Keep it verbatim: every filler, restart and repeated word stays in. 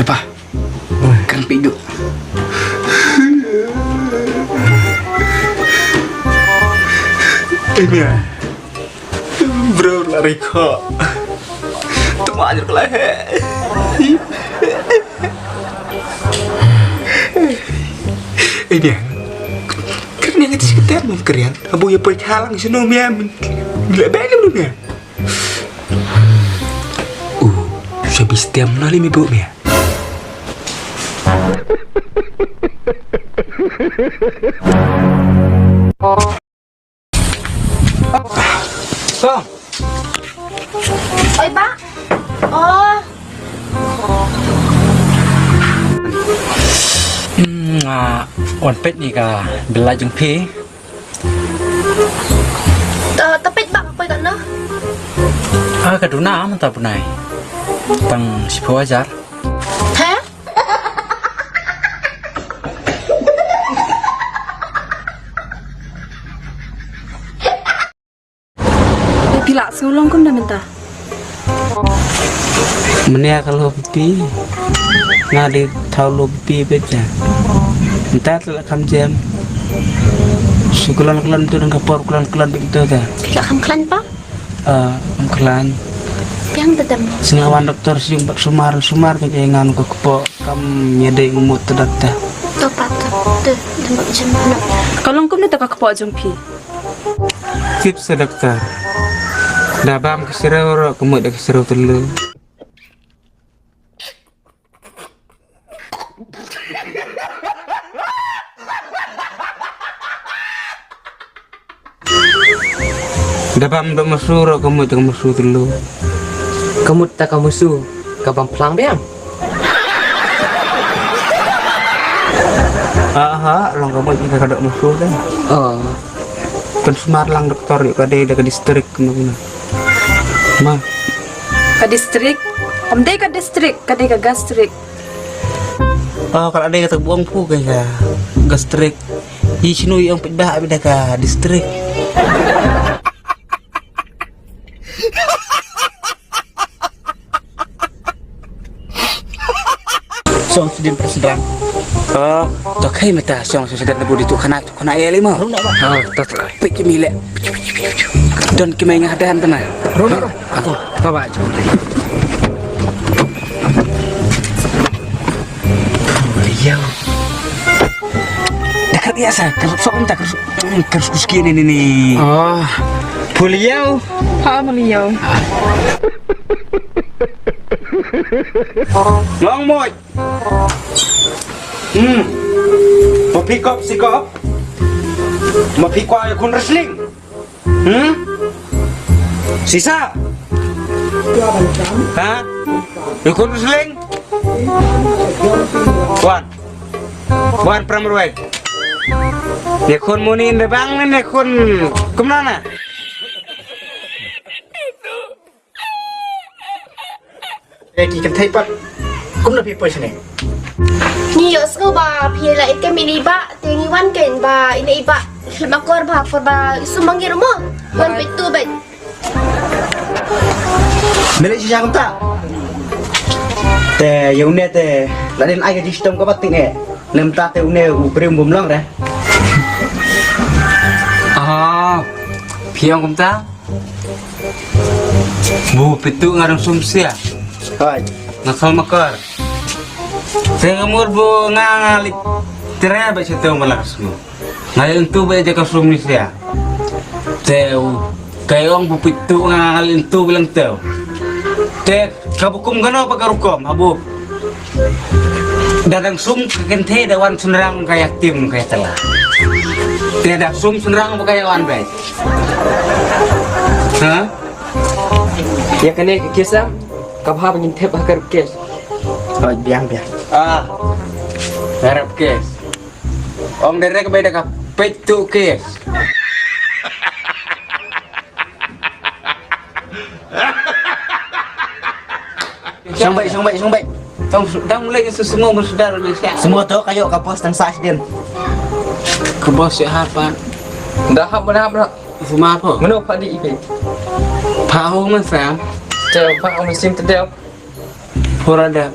Epah. Kren peit duh. Ine. Bro la rikha. Tuma ajar kelai he. Ine. Kren yang itu sekitar mungkerian. Abu ya poi kalang sinu mia. Bila beli lu mia. Uh, sabi stem na limi bu mia. Song. Oi, Bah. Oh. Hmm, ah, wan peit ni ka bela jong phi. Ta, ta peit Bah, ka poi katno? Ah, ka duna mynta bunai. Tang shiphew hajar. He? Phi la sngew long kumno mynta? Mynne ka lum phi. Nga dei thaw lum phi beit ja. Mynta te la kham jem. Shu khlaiñ khlaiñ tu, dang ka por khlaiñ khlaiñ beit tu ta. Phi la kham khlaiñ pa? Ah, kham khlaiñ. Biang te dem. Sngewbha wan doktor shu ïeng bad sumar, sumar beit ïa nga, ka kpoh kam ïadei ngut te doktor. To pa to. Te dem bad jem. Ka long kumno te ka kpoh jong phi? Tip sa doktor. Da bam ka srew ruh ka mut da ka srew tyllu. Da bam da musu ruh ka mut da ka musu tyllu. Ka mut da ka musu ka bam phlang biang. Aha, long ka mut ka da musu da. Oh. Pynsumar lang doktor ïa ka dei da ka distrik kumno kumno. Ma. Ka distrik? Kam dei ka distrik, ka dei ka gastrik. Oh, ka la dei kata ka buong phu ka, ka gastrik. Yi shinu yi ong peit bah abi da ka distrik. Song sdin pras drang. Oh, to khai mata song sdin na budi tu khana tu khana ya lima. Oh, to to. Pik kimi le. Don kimi ngah dan tana. Rona. Aku, baba. Yo. Dekat ya sa, kalau sok minta kalau Kers kuski ni ni ni. Oh. Pulio. Ha, pulio. Long moj. Hmm. Ma phi kop si kop. Ma phi kwah ïa khun wrestling. Hmm. Sisa. Ha? Ïa khun wrestling. Wan. Wan pram ruwai. Ne khun muni ne bang ne khun kumno na. Ki kan thei pat. Kumno phi poi shane. Ngi ïohsngew ba phi la ïeit kem ïa i Bah, te ngi wan ken ba ine i Bah. Ba kor ba kor ba i sum mangi ruh mo. Wan peit tu beit. Me leh shisha kumta. Te ïa une te la dei ai ka jingshitom kaba tik ne. Namta te une u briew bym long re. Ah, phi ong kumta? Bu Pitu nga dang sum sia. Hoi. Nga khal makar. Te nga mut bu nga nga lik tre ba chetu malak sum. Nga ïa ntu ba ïa ka sum ni sia. Te u, ka ïong bu Pitu nga nga ïa ntu bilang teu. Te ka bukum kano ba ka rukom, abu. Da dang sum ka kynthei da wan shynrang ka ïa tim ka ïa tela. Te da sum shynrang ba ka ïa wan beit. Ha? Ïa kane ka kes am, ka bha ba ngin thep ha ka kes. Oh, biang, biang. Ah. Harap kes. Ong direct bai da ka peit tu kes. Shong bai, shong bai, shong bai. Tang, tang mulai ke susungo bersedar Malaysia. Semua tu kayu ka bos tang sah din. Ke bos siapa? Dah hap, dah hap, dah. Semua apa? Menuk Pak Dik Ipin. Pak Hong Masang. Cel, Pak Hong Masim Tedel. Pura dah.